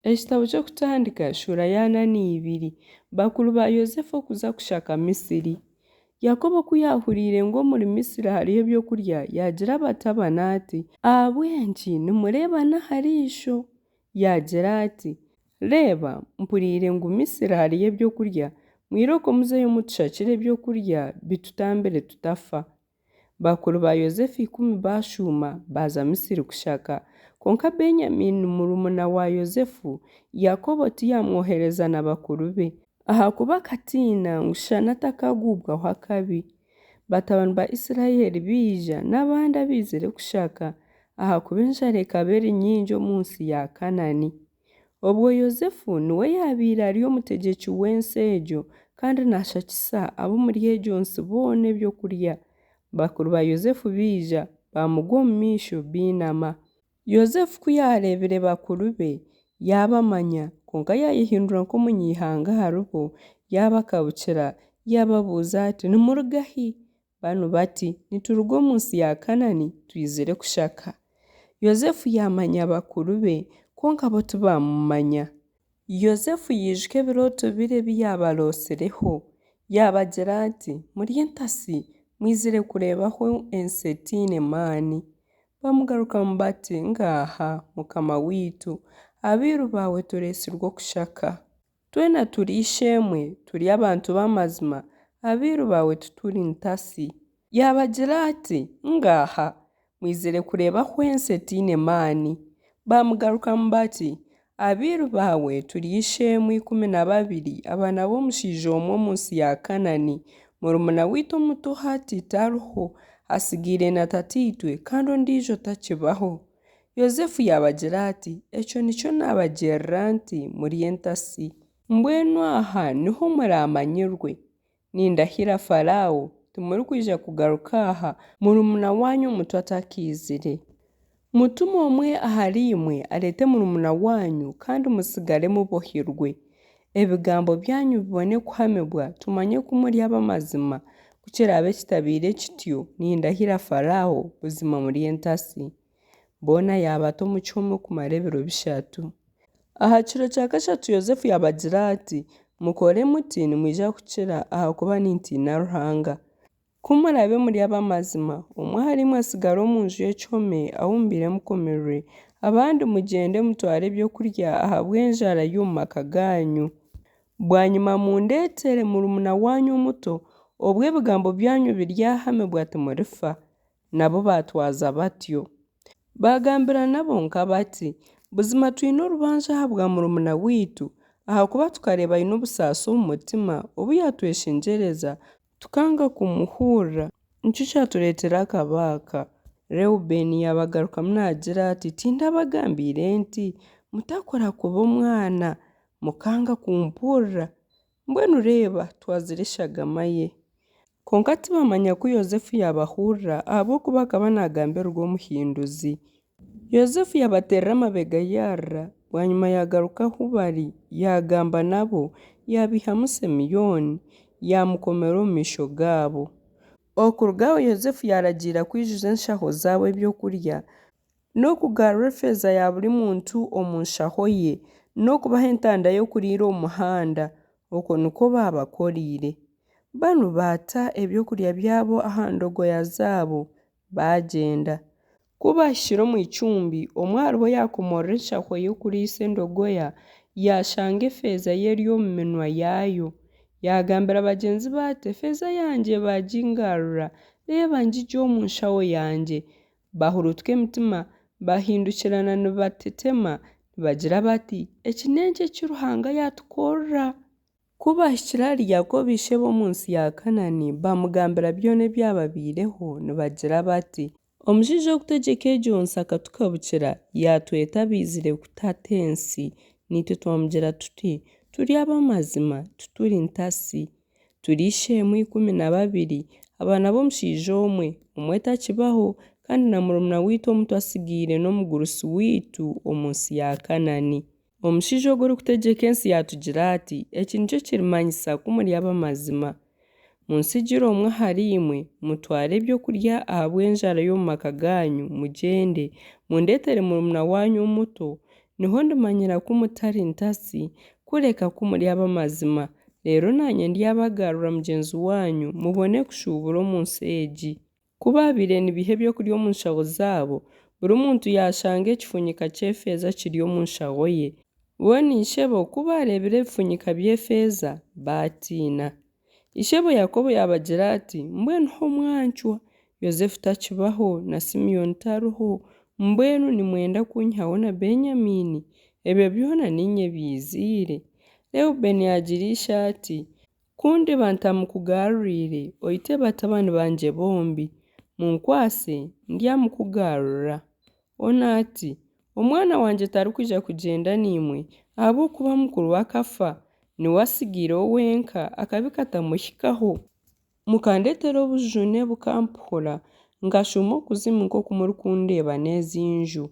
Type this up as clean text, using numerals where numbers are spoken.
Ekitabo ky'Okutandika shuura ya 42. Bakuru ba Yosefu okuza kushaka Misiri. Yakobo ku yaahuriire ngu omuri Misiri hariyo ebyokurya, yaagira abatabani ati, Ahabw'enki nimureebana aha riisho? Yaagira ati, Reeba, mpuriire ngu Misiri hariyo ebyokurya, mwirooko muzeyo mutushakire ebyokurya bitutambire tutafa. Bakuru ba Yosefu 10 baashuuma, baaza Misiri kushaka. Kwonka Benyamiini murumuna wa Yosefu, Yakobo tiyaamwohereza na bakuru be, ahakuba akatiina ngu shana atakaaguubwaho akabi. Batabani ba Isiraeli baija n'abandi abaizire kushaka, ahakuba enjara ekaba eri nyingi omu nsi ya Kanaani. Obwo Yosefu niwe yaabaire ari omutegyeki w'ensi egyo, kandi naashakisa ab'omuri egyo nsi boona ebyokurya. Bakuru ba Yosefu baija, baamugwa omu maisho, bainama. Yosefu ku yaareebire bakuru be, yaabamanya, kwonka yaayehindura nk'omunyaihanga aharibo, yaabakabukira, yaababuuza ati, Nimuruga hi? Banu bati, Nituruga omu nsi ya Kanaani, twizire kushaka. Yosefu yaamanya bakuru be, kwonka bo tibaamumanya. Yosefu yaijuka ebirooto biri ebi yaabarootsireho, yaabagira ati, Muri entasi, mwizire kureeba ahu ensi etaine maani. Bamugarukamu bati, Ngaaha, mukama waitu, abairu baawe tureetsirwe okushaka. Twena turi eishe-emwe, turi abantu b'amazima, abairu baawe tituri ntatsi. Yaabagira ati, Ngaaha, mwizire kureeba ahu ensi etaine maani. Baamugarukamu bati, Abairu baawe turi eishe-emwe 12, abaana b'omushaija omwe omu nsi ya Kanaani. Murumuna waitu omuto hati tariho, atsigaire na tataitwe, kandi ondiijo takibaho. Yosefu yaabagira ati, Ekyo nikyo naabagirira nti, Muri entatsi. Mbwenu aha niho muraamanyirwe. Nindahira Faraaho, timurikwija kugaruka aha, murumuna waanyu omuto atakaizire. Mutume omwe ahariimwe areete murumuna waanyu, kandi mutsigare mubohirwe. Ebigambo byanyu bibone kuhamibwa, tumanye ku muri ab'amazima. Ku kiraabe kitabaire kityo, nindahira Faraaho, buzima muri entatsi. Boona yaabata omu kihome okumara ebiro bishatu. Aha kiro kya kashatu Yosefu yaabagira ati, Mukore muti nimwija kukira, ahakuba nintiina Ruhanga. Ku muraabe muri ab'amazima, omwe ahariimwe atsigare omu nju y'ekihome ahu mubaire mukomirwe, abandi mugyende mutware ebyokurya ahabw'enjara y'omu maka gaanyu. Bwanyima mundeetere murumuna waanyu omuto, obwo ebigambo byanyu biryahamibwa timurifa. Nabo baatwaza batyo. Baagambirana bonka bati, Buzima twine orubanja ahabwa murumuna waitu, ahakuba tukareeba aine obusaasi omu mutima, obu yaatweshengyereza, tukanga kumuhurira, nikyo kyatureetera akabi aka. Reubeeni yaabagarukamu naagira ati, Tindabagambiire nti, Mutakora kubi omwana, mukanga kumpurira? Mbwenu reeba, twazire eshagama ye. Kwonka tibamanya ku Yosefu yaabahurira, ahabw'okuba akaba naagambirwa omuhinduzi. Yosefu yaabateerera amabega yaarira. Bwanyima yaagaruka ahu bari, yaagamba nabo, yaabaihamu Simeoni, yaamukomera omu maisho gaabo. Okuruga aho Yosefu yaaragiira kwijuza enshaho zaabo ebyokurya, n'okugarura efeeza ya buri muntu omu nshaho ye, n'okubaha entanda y'okuriira omu muhanda. Okwo nikwo baabakoreire. Banu baata ebyokurya byabo aha ndogoya zaabo, baagyenda. Ku baahikire omu icumbi, omwe aharibo yaakomoorora enshaho y'okuriisa endogoya, yaashanga efeeza ye eri omu minwa yaayo. Yaagambira bagyenzi be ati, Efeeza yangye baagingarura, reeba ngigyo omu nshaho yangye. Baahuruutuka emitima, baahindukirana nibatetema, nibagira bati, Eki n'enki eki Ruhanga yaatukorera? Ku baahikire ahari Yakobo ishebo omu nsi ya Kanaani, baamugambira byona ebyababaireho, nibagira bati, Omushaija orikutegyeka egyo nsi akatukabukira, yaatweta abaizire kutata ensi. Naitwe twamugira tuti, Turi ab'amazima, tituri ntatsi. Turi eishe-emwe 12, abaana b'omushaija omwe, omwe takibaho, kandi na murumuna waitu omuto atsigaire n'omugurusi waitu omu nsi ya Kanaani. Omushaija ogwo orikutegyeka ensi yaatugira ati, Eki nikyo kirimanyisa ku muri ab'amazima. Muntsigire omwe ahariimwe, mutware ebyokurya ahabw'enjara y'omu maka gaanyu, mugyende, mundeetere murumuna waanyu omuto. Niho ndimanyira ku mutari ntatsi, kureka ku muri ab'amazima. Reero naanye ndyabagarura mugyenzi waanyu, mubone kushuubura omu nsi egi. Ku baabaire nibaiha ebyokurya omu nshaho zaabo, buri muntu yaashanga ekifunyika ky'efeeza kiri omu nshaho ye. Bo na ishebo ku baareebire ebifunyika by'efeeza, baatiina. Ishebo Yakobo yaabagira ati, Mbwenu ho mwancwa! Yosefu takibaho, na Simeoni tariho, mbwenu nimwenda kunyihaho na Benyamiini? Ebyo byona niinye biiziire? Reubeeni yaagira ishe ati, Ku ndiba ntamukugaruriire, oite batabani bangye bombi. Munkwatse, ndyamukugarurira. Onu ati, Omwana wangye tarikwija kugyenda naimwe, ahabw'okuba mukuru we akafa, niwe atsigaireho wenka, akabi katamuhikaho. Mukandeetera obujune bukampuhura, nkashuuma okuzimu nk'oku murikundeeba n'ezi nju.